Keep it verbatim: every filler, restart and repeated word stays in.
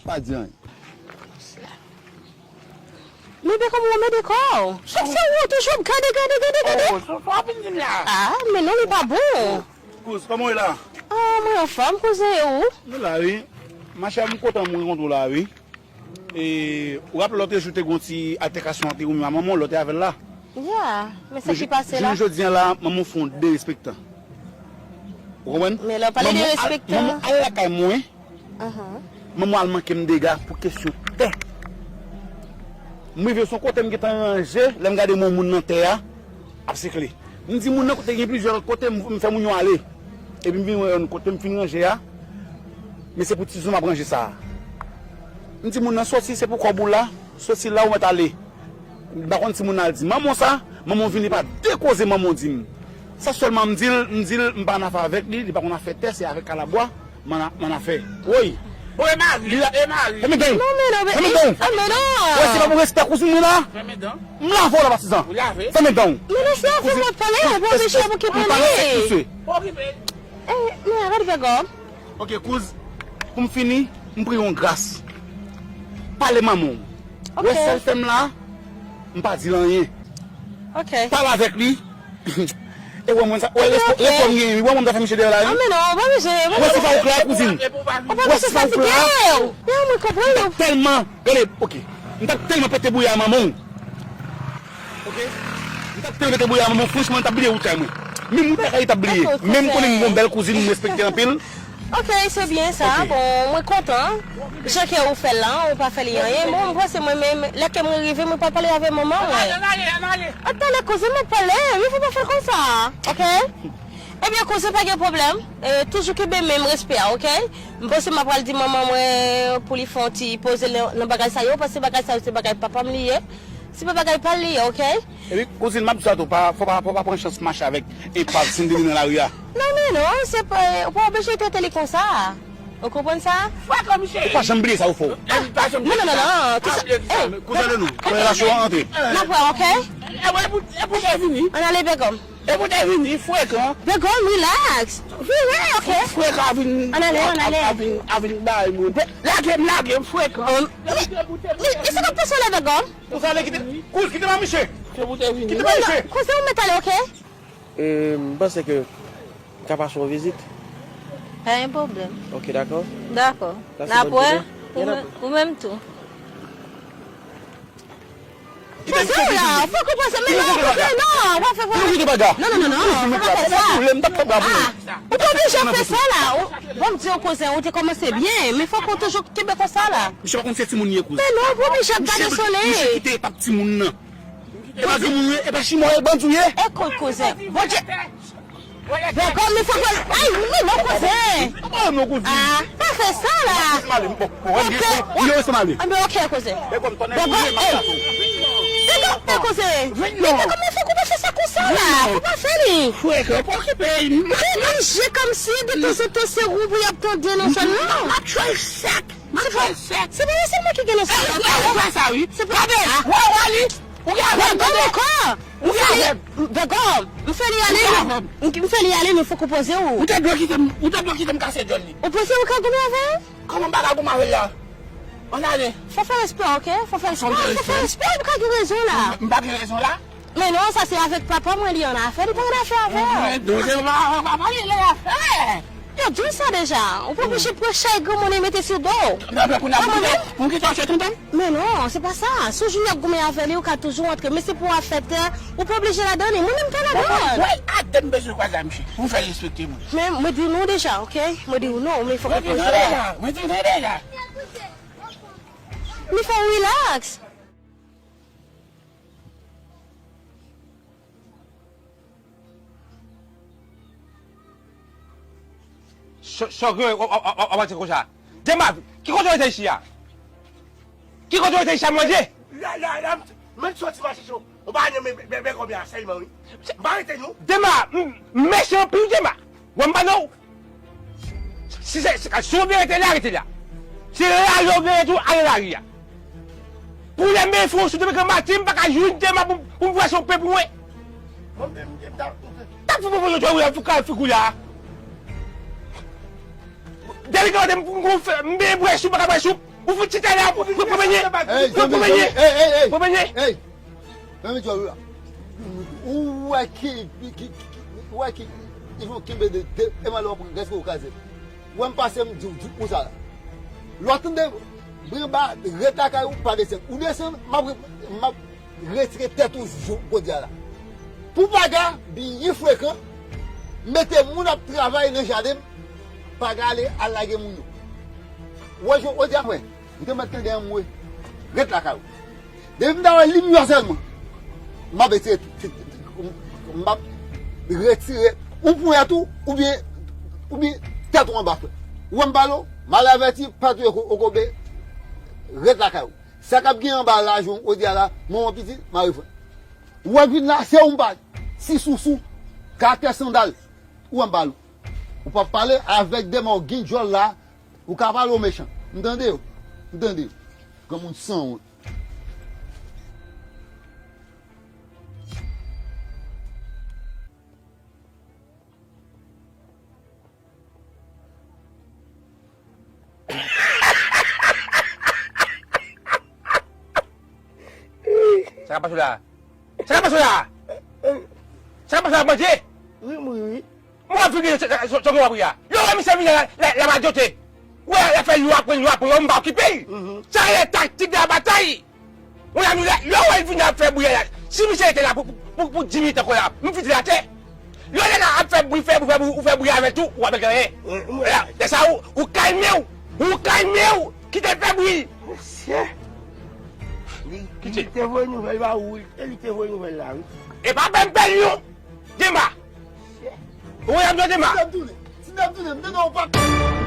Pa di anyen. Men Beko, m renmen Beko. Chak fwa ou toujou ap gade, gade, gade, gade. Oh, sa, sa w ap vin di m la? Ah, men non, li pa bon. Kouz, kòman w ye la? Ah, mwen anfòm, kouzen, e ou? Nou la, wi. Machè, m kontan m rankontre w la, wi. E, ou raple lòt jou te gen yon ti altèkasyon ant ou menm ak manman w, lè w te avè l la? Ya, men sa ki pase la? Jounen jodi a la, manman w fè yon derespektan. Ou konprann? Men lè w pale derespektan. Manman w al lakay mwen. Ahan. Manman w al manke m dega pou kesyon tè. M rive sou yon kote m gentan ranje, lè m gade yon moun nan tè a, ap sikle. M di moun nan kote gen plizyè lòt kote, m, m fè moun yo ale. Epi m vin wè yon kote m fin ranje a, men se pou tizon m ap ranje sa a. M di moun nan soti, se pou kòb ou la, soti la ou mèt ale. M pa konn si moun nan al di manman w sa, manman w vini pa de koze manman w di m. Sa sèlman m di l, m di l m pa nan afè avèk li, li pa konn afè tè, se avèk kalabwa m ann a-, m ann afè. Woy! Ou e mari, li la, e mari. Fèmen dan w! Non, men non, men, fèmen dan w! Ah, men non! Wè, se pa pou respè kouzin mwen la! Fèmen dan. M lave w la, patizan! Ou lave? Fèmen dan w! Men lèse afè mwen pale, ou pa oblije pou ki pale. Okipe. Eh, men arèt vagabon. Ok, kouz, pou m fini, m priye yon gras. Pale manman w. Ok. Wè sa l fè m la, m pa di l anyen. Ok. Pale avèk li. E wè mwen sa, wè respè, respè m genyen, wi. Wè mwen ta fè miche dèyè la, wi. Ah, men non, ou pa bezwen, ou pa bezwen. Wè si pa ou k la, kouzin. Ou pa bezwen fatige w. Men mwen konprann ou. Tèlman Gade, ok. M t ap tèlman pete bouya a manman w. Ok? M t ap tèlman pete bouya a manman w, franchman, m t ap bliye wout kay mwen. Menm wout lakay li t ap bliye. Menm konnen m gon bèl kouzin, m respekte anpil. Ok, se byen sa. Ok. Bon, mwen kontan. Jan ke ou fè l la, ou pa fè li anyen. Bon, m panse mwen menm, lè ke mwen rive, mwen pral pale avè manman mwen. Ann ale, ann ale, ann ale. Ann ale, kouzin, mwen pale. Men fò pa fè l konsa. Ok? Ebyen, kouzin, pa gen pwoblèm. E, toujou kenbe menm respè a, ok? M panse m ap pral di manman mwen pou li fè yon ti poze nan, nan bagay sa yo, paske bagay sa yo se bagay papa m li ye. Se pa bagay pa l li ye, ok? Epi, kouzin, m ap di sa tou, pa, fò pa, fò pa pran chans mache avèk epav Cindy nan lari a. Non, men non, se pa, ou pa oblije trete li konsa. Ou konprann sa? Ou pa janm bliye sa ou fè w. Non, non, non, non. Kisa? Kouzen nou. Relasyon an antre. N ap wè, ok? Ann ale, Begòm. E pou te vini frekan. Begòm, relax. Vini, ok. Frekan a vin, ann ale, ann ale. A vin, a vin bay moun. Lage m, lage m frekan. Li, li, li se k ap pase la, Begòm. Kouz ale, kite, kouz, kite mamiche. Se pou te vini. Kite mamiche. Kouzin, ou mèt ale, ok? E, m panse ke m ka pase yon vizit. Pa gen pwoblèm. Ok, dakò. Dakò. N ap wè. Ou menm tou. Koze w la, fòk ou panse, men non, koze non, w ap fè vwa. Non, non, non, non, fòk ou fè sa. Ah, ou pa oblije fè sa la. Ou, bon, m di w koze, ou te kòmanse byen, men fòk ou toujou kenbe konsa la. Misye pa konn se timoun ye koze. Men non, ou pa oblije ap gade solèy. Misye kite etap timoun nan. E pa granmoun ye, e pa chimò ye, bandi w ye. E koze, koze. Bondye. Begòm, men fòk wè l. Ay, men non, koze. Ah, pa fè sa la. Anben, ok, koze. Begòm, ey. Begòm, ey, koze. Men Begòm, men fòk ou pa fè sa konsa la. Fòk pa fè li. Ou oblije kòmsi de tanzantan se ou pou y ap tande nan zòn nan. Se pa, se pa yo sèlman ki gen nan zòn nan. Se pa, se pa. Ou gen avè m, tande? Ou gen avè m. Begòm, m fè li ale, m, m fè li ale, men fòk ou poze w. Ou te dwe kite m, ou te dwe kite m kase djòl li. Ou panse ou ka goumen avè l? Kòman m pa ka goumen avè l la? Ann ale. Fò fè respè, ok? Fò fè respè, fò fè respè, ou ka gen rezon la. M, m pa gen rezon la? Men non, sa se avèk papa mwen li an afè, li pa an afè avè w. Non, se pa avèk papa li an afè. Yo di w sa deja, ou pa oblije pran chay granmoun e mete sou do w. Pou m kite w chèt antann? Men non, se pa sa. Si w jwenn y ap goumen avè li, ou ka toujou antre. Men se pou afè tè, ou pa oblije ladan li. Mwen menm pa ladan. Mwen, atann, m bezwen kwaze ak misye. Pou m fè l respekte mwen. Men mwen di w non deja, ok? Mwen di w non, men fòk ou poze la. Mwen di w non deja. Men fò w relax. Sa w gen w ap atire konsa? Dema, ki kote w rete ichi a? Ki kote w rete ichi a, mwen di? La, la, la, mwen soti mache cho. Ou pa renmen bèbè konbyen a sèlman, wi. M pa rete, non. Dema, m, m mechan anpil, Dema. Wè m pa non. Si se, se, si w vle rete la, rete la. Si lari w vle rete, ale lari a. Pou lè m fè yon sou demen granmati, m pa ka jwenn Dema pou, pou m vwè si w pe pou mwen. Tap fou pou mwen, jwe w fou kal figou la. Dèyè li ka mande m pou m fè, m benyen bwè choup, m pa ka bwè choup. Ou fout chita la, pou, pou, pou benyen. Hey, pou, pou zanmi, benyen. Zanmi, hey, hey, hey. Pou benyen. Hey, zanmi djòl ou la. Ou wè ki, ki, ki, ki, ou wè ki, ki, ki jan w kenbe de, de, e malè w pran, rès ou kraze. Ou wè m pase m di w, di w sa la. Lè w tande bri anba, ret lakay ou, pa desann. Ou desann, m ap, m ap retire tèt ou jou jodi a la. Pou paga byen frekan, mete moun ap travay nan jaden m, paga ale al lage moun yo. Wè jodi a mwen, ou te mèt tande anmwe, ret lakay ou. Depi m ta wè limyè sèlman, m ap retire, m ap retire ou ponyèt ou, oubyen, oubyen tèt ou anba frè. Ou wè m pale w, mal avèti, pa touye ko-, kokobe, ret lakay ou. Sa k ap gen anba lajou, ou di a la, manman pitit, mari frè. Ou wè vin la, se ou m pale. Si sousou, karaktè sandal, ou wè m pale w. Ou p ap pale avèk de mò gen djòl la, ou ka pale w mechan. M tande w, m tande w. Granmoun sanwont. Sa k ap pase w la? Sa k ap pase w la? Sa k ap pase w la, bandi? Wi, wi, wi. Mwen ap vin gade sa, sa, sa, sa w ap ri a. Yo wè misye vin la, la, la pa jote. Wè, l ap fè yon apre yon apre, yo m pa okipe l. Mhm. Sa rele taktik de la batay. Mwen la, nou la, yo wè l vin ap fè bri a la. Si misye rete la pou, pou, pou, pou dis minit ankò la, m fouti l atè. Yo lè la ap fè bri, fè bri, fè bri, ou fè bri avè l tou, ou pa fè anyen. Lè sa ou, ou kalme w, ou kalme w, kite l fè bri. Mesye, li, li te voye nouvèl ba ou, wi. E li te voye nouvèl la, wi. E pa bèm pèl non. Dema. Ou wè m nan Dema. Ti dam tounen. Ti dam tounen. M tande yon pa.